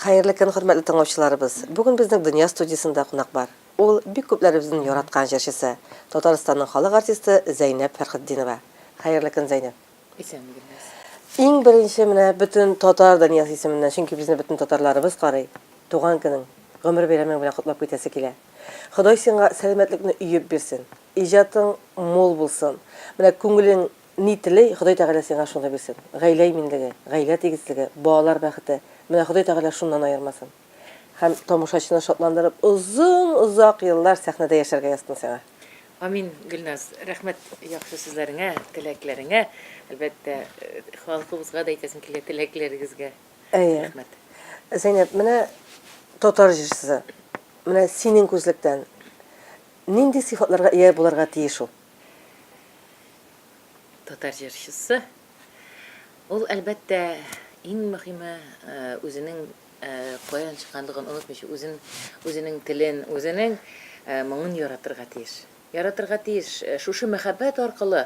Хәерле көн, хөрмәтле тыңлаучыларыбыз! Бүген безнең Дөнья студиясендә кунак бар. Ул, бик күпләребезнең яраткан җырчысы, Татарстанның халык артисты Зәйнәб Фәрхетдинова. Хәерле көн, Зәйнәб! Исәнме, Гөлназ! Иң беренче менә бөтен татар дөньясы исеменнән, чөнки безне бөтен татарларыбыз карый, туган көнең, гомер бәйрәмең белән котлап китәсе килә. Ходай сиңа сәламәтлекне өеп бирсен, иҗатың мул булсын, менә күңелең Ни тели, Ходай Тәгалә сиңа шуны бирсен. Гаилә иминлеге, гаилә тигезлеге, балалар бәхете, менә Ходай Тәгалә шуннан аермасын. Һәм тамашачыны шатландырып, озын-озак еллар сәхнәдә яшәргә язсын сиңа. Амин, Гөлназ. Рәхмәт яхшы сүзләреңә, теләкләреңә. Әлбәттә, халкыбызга да әйтәсем килә, теләкләрегезгә Әйе. рәхмәт. Зәйнәб, менә татар җырчысы, менә синең күзлектән нинди сыйфатларга ия булырга тиеш ул? Татар җырчысы. Ул, әлбәттә, иң мөһиме, үзенең каян чыкканлыгын онытмыйча, үзен, үзенең телен, үзенең моңын яратырга тиеш. Яратырга тиеш. Шушы мәхәббәт аркылы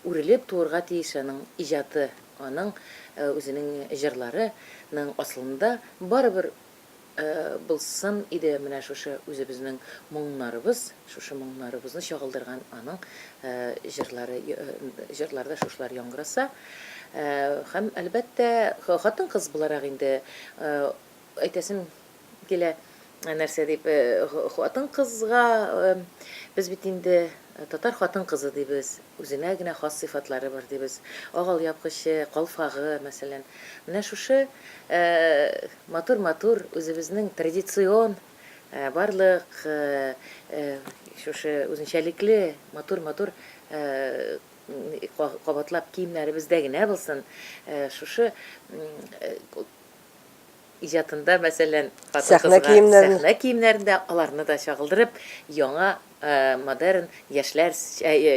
үрелеп туырга тиеш аның иҗаты, аның үзенең җырларының асылында барыбер Булсын иде менә шушы үзебезнең моңнарыбыз, шушы моңнарыбызны чагылдырган аның җырлары, җырларда шушылар яңгыраса. Һәм, әлбәттә, хатын-кыз буларак инде әйтәсем килә, нәрсә дип, хатын-кызга без бит инде татар хатын-кызы дибез. Үзенә генә хас сыйфатлары бар, дибез. Ак алъяпкычы, калфагы, мәсәлән. Менә шушы матур-матур үзебезнең традицион барлык шушы үзенчәлекле матур-матур кабатлап киемнәребездә генә булсын, шушы Иҗатында, мәсәлән, Сәхнә хатын-кызга киемнәрен. сәхнә киемнәрендә аларны да чагылдырып, яңа модерн яшьләр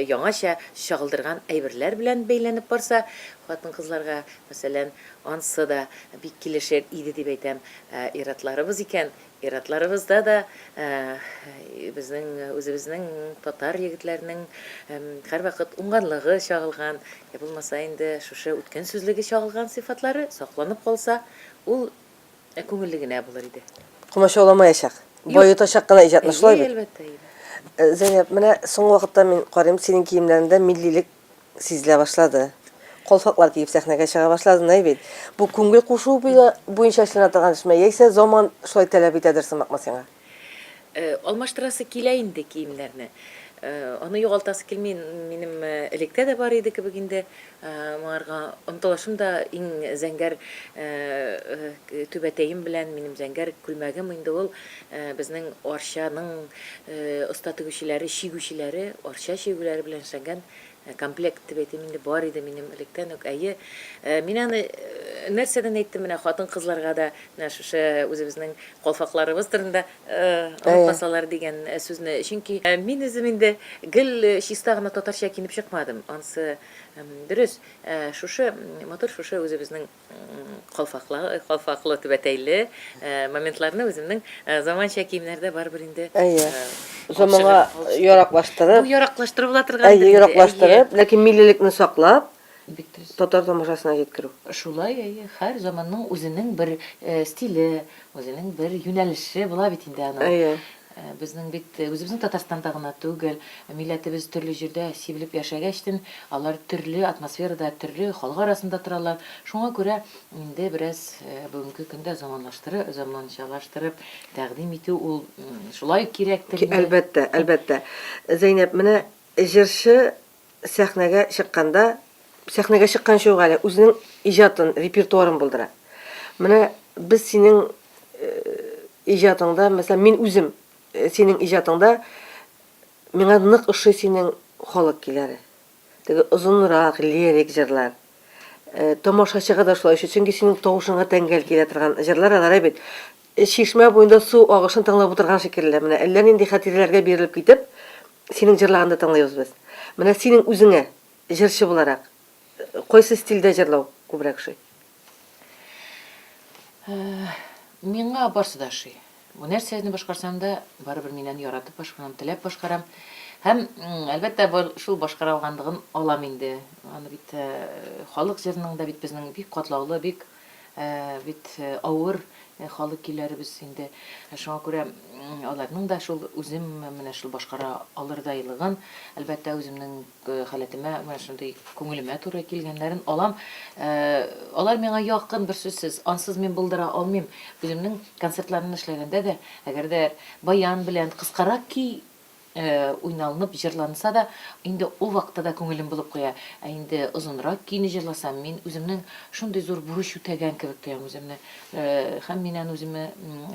яңача чагылдырган әйберләр белән бәйләнеп барса, хатын-кызларга, мәсәлән, ансы да бик килешер иде дип әйтәм. Ә ир-атларыбыз икән, ир-атларыбызда да безнең үзебезнең татар егетләренең һәрвакыт уңганлыгы чагылган, я булмаса инде шушы үткен сүзлеге чагылган сыйфатлары сакланып калса, Ул күңелле генә булыр иде. Комачауламаячак. Юк. Баетачак кына иҗатны, шулай Әйе, бит? әлбәттә, әйе. Зәйнәб, менә соңгы вакытта мин карыйм, синең киемнәреңдә миллилек сизелә башлады. Калфаклар киеп сәхнәгә чыга башладың, әй бит. Бу күңел кушуы буенча эшләнә торган эшме, яисә заман шулай таләп итәдер сымакмы сиңа? Алмаштырасы килә инде киемнәрне. Аны югалтасы килми. Минем электә дә бар иде кебек инде. Моңарга омтылышым да иң зәңгәр түбәтәем белән, минем зәңгәр күлмәгем инде ул безнең Арчаның оста тегүчеләре, чигүчеләре, Арча чигүләре белән эшләнгән Комплект дип әйтим инде, бар иде минем электән үк. Әйе, мин аны нәрсәдән әйттем, менә хатын-кызларга да менә шушы үзебезнең калфакларыбыз турында онытмасалар дигән сүзне. Чөнки мин үзем инде гел чиста гына татарча киенеп чыкмадым. Ансы дөрес. Шушы матур шушы үзебезнең Калфаклы, калфаклы түбәтәйле моментларны үземнең заманча киемнәрдә барыбер инде. Әйе. Заманга яраклаштырып. Бу яраклаштырып була торгандыр инде. Әйе, яраклаштырып, ләкин миллилекне саклап, Бик дөрес. Татар тамашасына җиткерү. Шулай, әйе. Һәр заманның үзенең бер стиле, үзенең бер юнәлеше була бит инде аның. Әйе. Безнең бит үзебезнең Татарстанда гына түгел, милләтебез төрле җирдә сибелеп яшәгәчтен, алар төрле атмосферада, төрле халык арасында торалар. Шуңа күрә инде бераз бүгенге көндә заманлаштырып, заманчалаштырып тәкъдим итү ул шулай ук кирәктер инде. Әлбәттә, әлбәттә. Зәйнәб, менә җырчы сәхнәгә чыкканда, сәхнәгә чыкканчы ук әле үзенең иҗатын, репертуарын булдыра. Менә без синең иҗатыңда, мәсәлән, мин үзем синең иҗатыңда миңа нык ошый синең халык көйләре. Теге озынрак лирик җырлар. Тамашачыга да шулай ошый, чөнки синең тавышыңа тәңгәл килә торган җырлар алар бит. Чишмә буенда су агышын тыңлап утырган шикелле, менә әллә нинди хатирәләргә бирелеп китеп, Синең җырлаганны тыңлыйбыз без. Менә синең үзеңә, җырчы буларак, кайсы стильдә җырлау күбрәк ошый? Миңа барсы да ошый. Бу нәрсәне башкарсам да, барыбер мин аны яратып башкарам, теләп башкарам. Һәм, әлбәттә, шул башкара алганлыгын алам инде. Аны бит халык җырының да бит безнең бик катлаулы, бик бит авыр. Халык көйләребез инде. Шуңа күрә аларның да шул үзем менә шул башкара алырдайлыгын, әлбәттә, үземнең халәтемә, менә шундый күңелемә туры килгәннәрен алам. Алар миңа якын, берсүзсез. Ансыз мин булдыра алмыйм. Үземнең концертларымны эшләгәндә дә, әгәр дә баян белән кыскарак көй уйналынып җырланса да, инде ул вакытта да күңелем булып куя. Ә инде озынрак көйне җырласам, мин үземнең шундый зур бурыч үтәгән кебек тоям үземне. Һәм мин аны үземә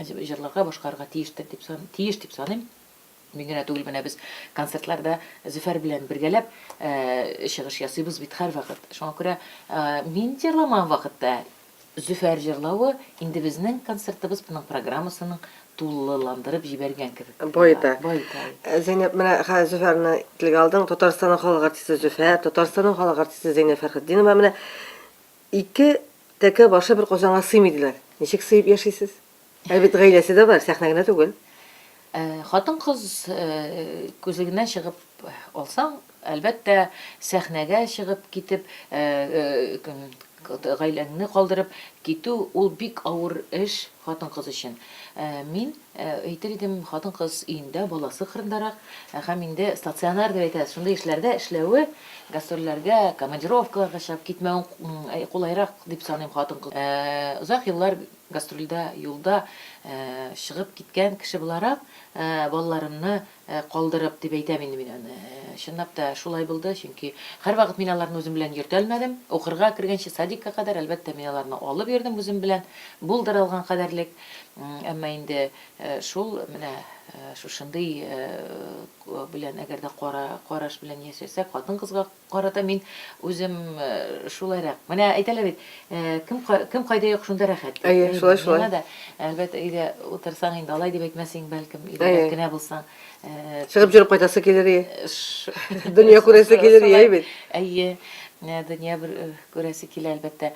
җырларга, башкарырга тиештер дип тиеш дип саныйм. Мин генә түгел, менә без концертларда Зөфәр белән бергәләп чыгыш ясыйбыз бит һәрвакыт. Шуңа күрә мин җырламаган вакытта Зөфәр җырлавы инде безнең концертыбызның программасының тулыландырып җибәргән кебек. Баета. Баета. Зәйнәп, менә хәзер Зөфәрне телгә алдың. Татарстанның халык артисты Зөфәр, Татарстанның халык артисты Зәйнәп Фәрхетдинова. Менә ике тәкә башы бер казанга сыймый диләр. Ничек сыеп яшисез? Әле бит гаиләсе дә бар, сәхнә генә түгел. Хатын-кыз күзлегеннән чыгып алсаң, әлбәттә, сәхнәгә чыгып китеп, гаиләңне калдырып китү, ул бик авыр эш хатын-кыз өчен. Мин әйтер идем, хатын-кыз өендә, баласы кырындарак һәм инде стационар дип әйтәбез, шундый эшләрдә эшләве, гастрольләргә, командировкаларга чыгып китмәвен кулайрак дип саныйм хатын-кыз. Озак еллар Гастрольдә, юлда чыгып киткән кеше буларак, балаларымны калдырып дип әйтәм инде мин аны. Чынлап та шулай булды, чөнки һәрвакыт мин аларны үзем белән йөртә алмадым. Укырга кергәнче, садикка кадәр, әлбәттә, мин аларны алып йөрдем үзем белән, булдыра алган кадәрлек. Әмма инде шул менә шушындый белән әгәр дә караш белән яшәсәк, хатын-кызга Карата мин үзем шулайрак. Менә әйтәләр бит, кем кем кайда юк, шунда рәхәт дип. Әйе, шулай, шулай. Миңа да, әлбәттә, өйдә утырсаң инде алай дип әйтмәс идең, бәлкем, өйдәрәк кенә булсаң. Чыгып йөреп кайтасы килер ие. Дөнья күрәсе килер ие бит. Әйе, дөнья күрәсе килә, әлбәттә.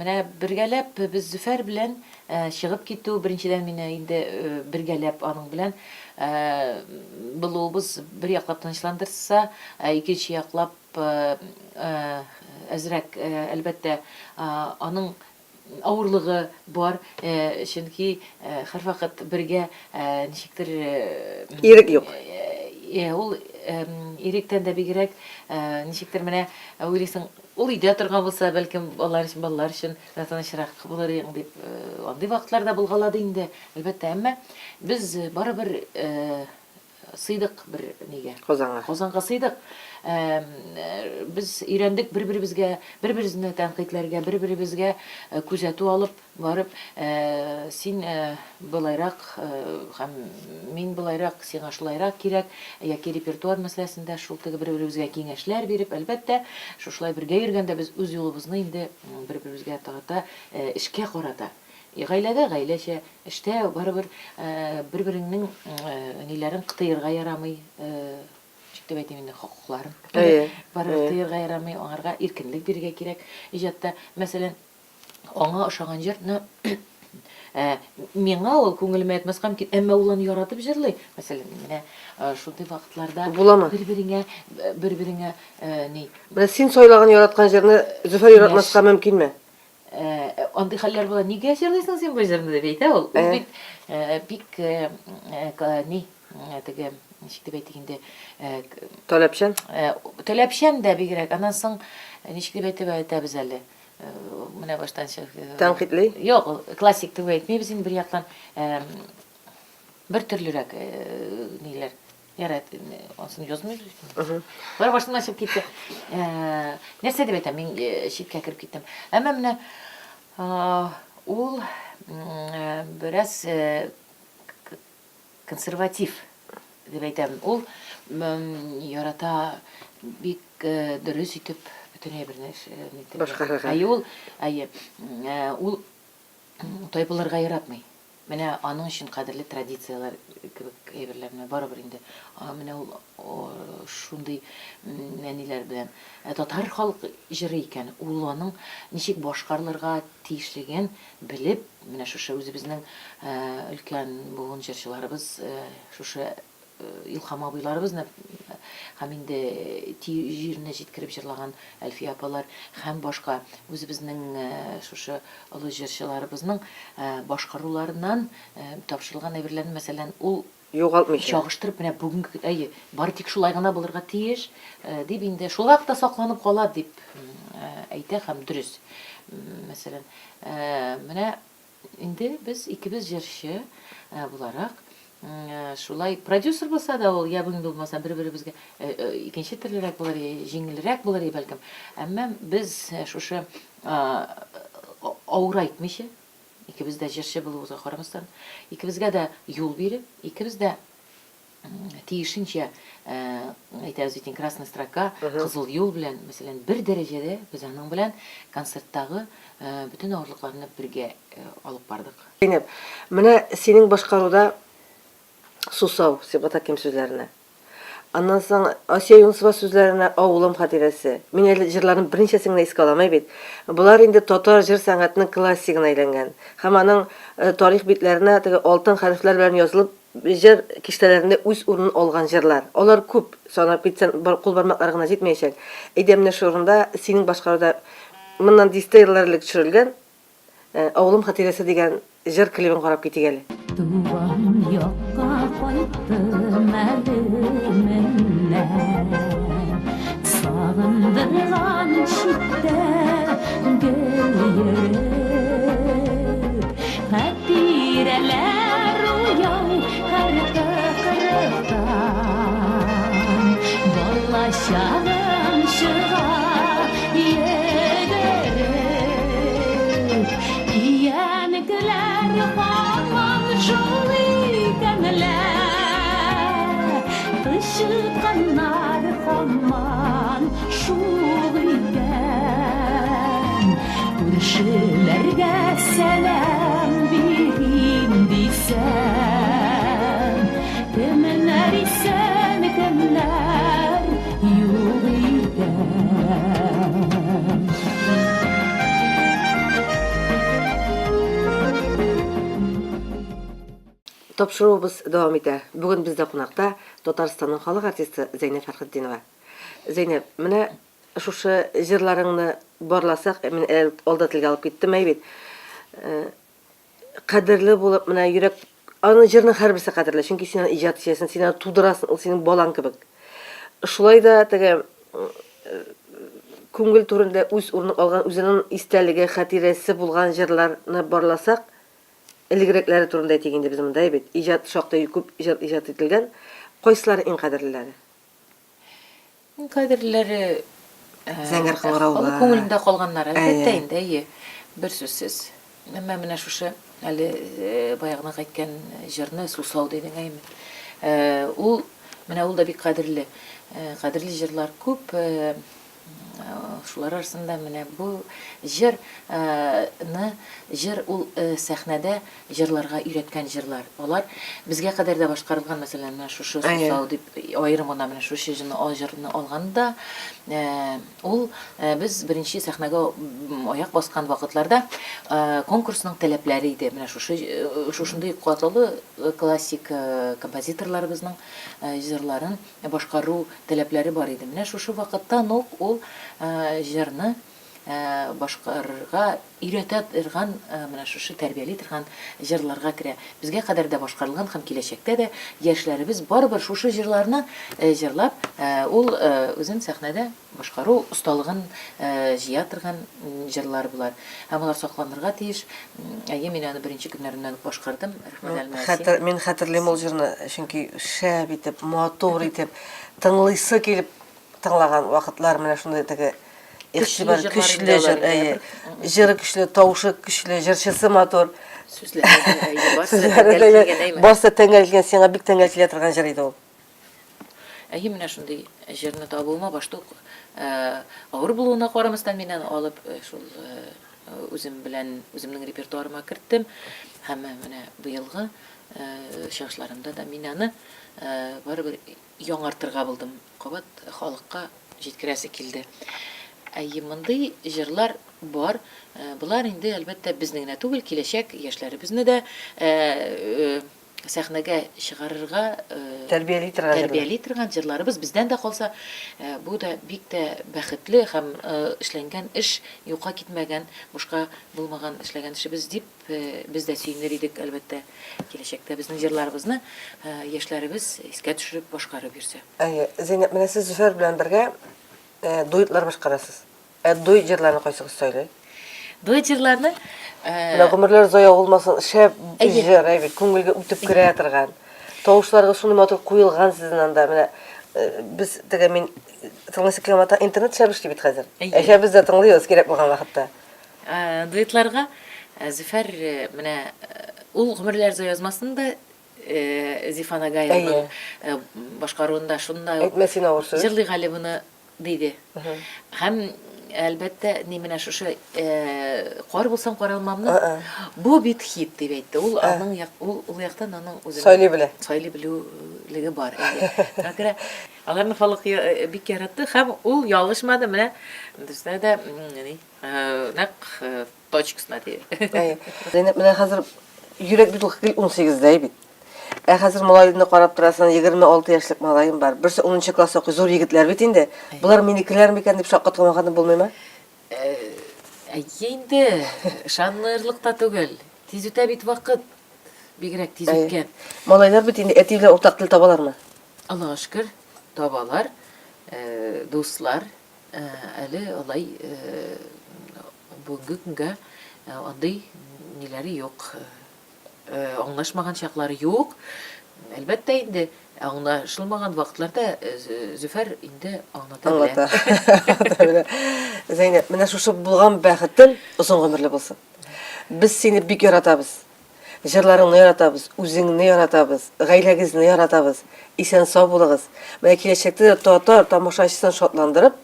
Менә бергәләп без Зөфәр белән Чыгып китү, беренчедән, мине инде бергәләп аның белән булуыбыз бер яклап тынычландырса, икенче яклап әзрәк, әлбәттә, аның авырлыгы бар, чөнки һәрвакыт бергә ничектер Ирек юк. Ул иректән дә бигрәк, ничектер менә уйлыйсың, ул өйдә торган булса, бәлкем, алар өчен, балалар өчен Тынычрак булыр идең дип, андый вакытлар да булгалады инде, әлбәттә, әмма без барыбер сыйдык бер нигә. Казанга. Казанга сыйдык. Без өйрәндек бер-беребезгә, бер-беребезне тәнкыйтьләргә, бер-беребезгә күзәтү алып барып, син болайрак һәм мин болайрак, сиңа шулайрак кирәк, яки репертуар мәсьәләсендә шул теге бер-беребезгә киңәшләр биреп, әлбәттә, шушылай бергә йөргәндә без үз юлыбызны инде бер-беребезгә тарата, эшкә карата. Гаиләдә гаиләчә, эштә барыбер бер-береңнең ниләрен тыерга ярамый, ничек дип әйтим инде, хокукларын. Барыбер тыерга ярамый, аңарга иркенлек бирергә кирәк иҗатта. Мәсәлән, аңа ошаган җырны миңа ул күңелемә ятмаска мөмкин, әмма ул аны яратып җырлый. Мәсәлән, менә шундый вакытларда бер-береңә, бер-береңә ни. Менә син сайлаган яраткан җырны Зөфәр яратмаска мөмкинме? Андый хәлләр була. Нигә җырлыйсың син бу җырны дип әйтә ул. Ул бит бик ни, теге, ничек дип әйтик инде, Таләпчән? Таләпчән дә бигрәк. Аннан соң, ничек дип әйтеп әйтәбез әле? Менә баштан чыгып. Тәнкыйтьли? Юк, ул классик дип әйтмибез инде бер яктан. Бер төрлерәк ниләр. Ярар, ансын язмыйбыз. Болар башымнан чыгып китте. Нәрсә дип әйтәм, мин читкә кереп киттем. Әмма менә ул бераз консерватив дип әйтәм. Ул ярата бик дөрес итеп бөтен әйберне нитергә. Башкарырга. Әйе, ул, әйе, ул тайпылырга яратмый. Менә аның өчен кадерле традицияләр кебек әйберләр менә барыбер инде. Менә ул шундый нәниләр белән. Ә татар халык җыры икән, ул аның ничек башкарылырга тиешлеген белеп, менә шушы үзебезнең өлкән буын җырчыларыбыз шушы. Илһам абыйларыбызны һәм инде җиренә җиткереп җырлаган Әлфия апалар һәм башка үзебезнең шушы олы җырчыларыбызның башкаруларыннан тапшырылган әйберләрне, мәсәлән, ул Югалтмыйча. Чагыштырып, менә бүгенге, әйе, бары тик шулай гына булырга тиеш, дип инде шулай да сакланып кала дип әйтә һәм дөрес. Мәсәлән, менә инде без икебез җырчы буларак, шулай продюсер булса да ул, я бүген булмаса, бер-беребезгә икенче төрлерәк булыр, җиңелрәк булыр, бәлкем. Әмма без шушы авырайтмыйча, Икебез дә җырчы булуыбызга карамастан, икебезгә дә юл биреп, икебез дә тиешенчә, әйтәбез бит инде, красная строка, кызыл юл белән, мәсәлән, бер дәрәҗәдә без аның белән концерттагы бөтен авырлыкларны бергә алып бардык. Зәйнәб, менә синең башкаруда Сусау, Сибгат Хәким сүзләренә. Аннан соң Асия Юнысова сүзләренә Авылым хатирәсе. Мин әле җырларның берничәсен генә искә алам, әй бит. Болар инде татар җыр сәнгатенең классигына әйләнгән. Һәм аның тарих битләренә теге алтын хәрефләр белән язылып, җыр киштәләрендә үз урынын алган җырлар. Алар күп, санап китсәң, кул бармаклары гына җитмәячәк. Әйдә, менә шул урында синең башкаруда моннан дистә еллар элек төшерелгән Авылым хатирәсе дигән җыр клибын карап китик әле. Туган якка кайттым әле менә. Сагындырган читтә гел йөреп. Хатирәләр уяу һәр тыкрыктан. Балачагым чыга йөгереп. Өянкеләр һаман шул икәнлә. Тычканнар һаман шул икән. Күршеләргә сәлам бирим дисәм, Кемнәр исән, кемнәр юк икән. Тапшыруыбыз дәвам итә. Бүген бездә кунакта Татарстанның халык артисты Зәйнәб Фәрхетдинова. Зәйнәб, менә шушы җырларыңны барласак, мин әле алда телгә алып киттем, әй бит. Кадерле булып, менә йөрәк аны җырның һәрберсе кадерле, чөнки син аны иҗат итәсең, син аны тудырасың, ул синең балаң кебек. Шулай да теге күңел түрендә үз урынын алган, үзенең истәлеге, хатирәсе булган җырларны барласак, элегрәкләре турында әйтик инде без монда бит, иҗат шактый күп җыр иҗат ителгән, кайсылары иң кадерлеләре? Иң кадерлеләре Зәңгәр кыңгыраулар. Халык күңелендә калганнар, әлбәттә инде, әйе, берсүзсез. Әмма менә шушы әле баягынак әйткән җырны Сусау дидең, әйеме? Ул, менә ул да бик кадерле. Кадерле җырлар күп. Шулар арасында менә бу җыр ны, җыр ул сәхнәдә җырларга өйрәткән җырлар. Алар безгә кадәр дә башкарылган, мәсәлән, менә шушы Сусау дип аерым гына менә шушы җырны алганда, ул без беренче сәхнәгә аяк баскан вакытларда конкурсның таләпләре иде. Менә шушы шушындый катлаулы классик композиторларыбызның җырларын башкару таләпләре бар иде. Менә шушы вакыттан ук ул җырны башкарырга өйрәтә торган, менә шушы тәрбияли торган җырларга керә. Безгә кадәр дә башкарылган һәм киләчәктә дә яшьләребез барыбер шушы җырларны җырлап, ул үзен сәхнәдә башкару осталыгын җыя торган җырлар болар. Һәм алар сакланырга тиеш. Әйе, мин аны беренче көннәреннән үк башкардым. Рәхмәт, Әлмә, син. Мин хәтерлим ул җырны, чөнки шәп итеп, матур итеп, тыңлыйсы килеп тыңлаган вакытлар менә шундый теге игътибар көчле җыр, әйе. Җыры көчле, тавышы көчле, җырчысы матур. Сүзләре дә, әйе, барысы да тәңгәл килгән, әйме? Барысы да тәңгәл килгән, сиңа бик тәңгәл килә торган җыр иде ул. Әйе, менә шундый җырны табуыма башта ук авыр булуына карамастан, мин аны алып шул үзем белән үземнең репертуарыма керттем. Һәм менә быелгы чыгышларымда да мин аны барыбер яңартырга булдым, кабат халыкка җиткерәсе килде. Әйе, мондый җырлар бар. Болар инде, әлбәттә, безне генә түгел, киләчәк яшьләребезне дә. сәхнәгә чыгарырга Тәрбияли торган җырлар. Тәрбияли торган җырларыбыз бездән дә калса, бу да бик тә бәхетле һәм эшләнгән эш юкка китмәгән, бушка булмаган эшләгән эшебез дип без дә сөенер идек, әлбәттә, киләчәктә безнең җырларыбызны яшьләребез искә төшереп башкарып йөрсә. Әйе, Зәйнәп, менә сез Зөфәр белән бергә дуэтлар башкарасыз. Ә дуэт җырларны кайсыгыз сайлый? Дуэт җырларны Менә гомерләр зая булмасын, шәп җыр, әй бит, күңелгә үтеп керә торган. Тавышларыгыз шундый матур куелган сезнең анда. Менә без теге мин тыңлыйсы килә вакытта интернет шәп эшли бит хәзер. Ә без дә тыңлыйбыз кирәк булган вакытта. Дуэтларга Зөфәр менә ул гомерләр зая язмасын да Зифа Нагаевның башкаруында шунда Әйтмә син авыр сүз. Җырлыйк әле моны Диде. Һәм, әлбәттә, ни менә шушы Кар булсам каралмамны, бу бит хит дип әйтте. Ул аның як, ул ул яктан аның үзенең Сайлый белә. Сайлый белүлеге бар. Әйе. Шуңа күрә аларны халык бик яратты һәм ул ялгышмады. Менә дөрестән дә, ни, нәкъ Точкасына тия. Әйе. Зәйнәп, менә хәзер йөрәк бит ул гел 18-дә бит. Ә хәзер малайны карап торасың, 26 яшьлек малаем бар. Берсе 10 класс укый, зур егетләр бит инде. Болар минекеләр микән дип шаккаткан вакытым булмыймы? Әйе инде, ышанырлык та түгел. Тиз үтә бит вакыт. Бигрәк тиз үткән. Малайлар бит инде әти белән уртак тел табалармы? Аллага шөкер, табалар. Дуслар, Әле алай бүгенге көнгә андый ниләре юк. Аңлашмаган чаклары юк. Әлбәттә инде, аңлашылмаган вакытларда Зөфәр инде аңлата белә. Аңлата белә. Зәйнәп, менә шушы булган бәхетең озын гомерле булсын. Без сине бик яратабыз. Җырларыңны яратабыз, үзеңне яратабыз, гаиләгезне яратабыз. Исән-сау булыгыз. Менә киләчәктә дә татар тамашачысын шатландырып,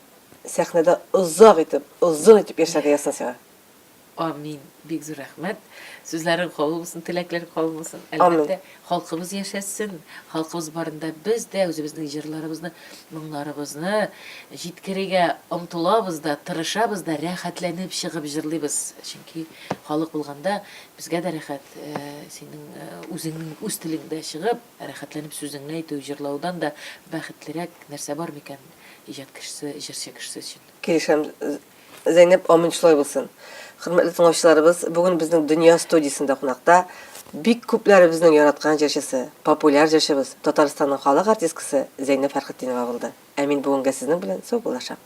сәхнәдә озак итеп, озын итеп яшәргә язсын сиңа. Амин. Бик зур рәхмәт. Сүзләрең кабул булсын, теләкләрең кабул булсын. Әлбәттә, халкыбыз яшәсен. Халкыбыз барында без дә үзебезнең җырларыбызны, моңнарыбызны җиткерергә омтылабыз да, тырышабыз да, рәхәтләнеп чыгып җырлыйбыз. Чөнки халык булганда Безгә дә рәхәт, синең үзеңнең үз телеңдә чыгып, рәхәтләнеп сүзеңне әйтү, җырлаудан да бәхетлерәк нәрсә бар микән иҗат кешесе, җырчы кешесе өчен? Килешәм, Зәйнәп, амин, шулай булсын. Хөрмәтле тыңлаучыларыбыз, бүген безнең Дөнья студиясендә кунакта бик күпләребезнең яраткан җырчысы, популяр җырчыбыз, Татарстанның халык артисткасы Зәйнәп Фәрхетдинова булды. Ә мин бүгенгә сезнең белән саубуллашам.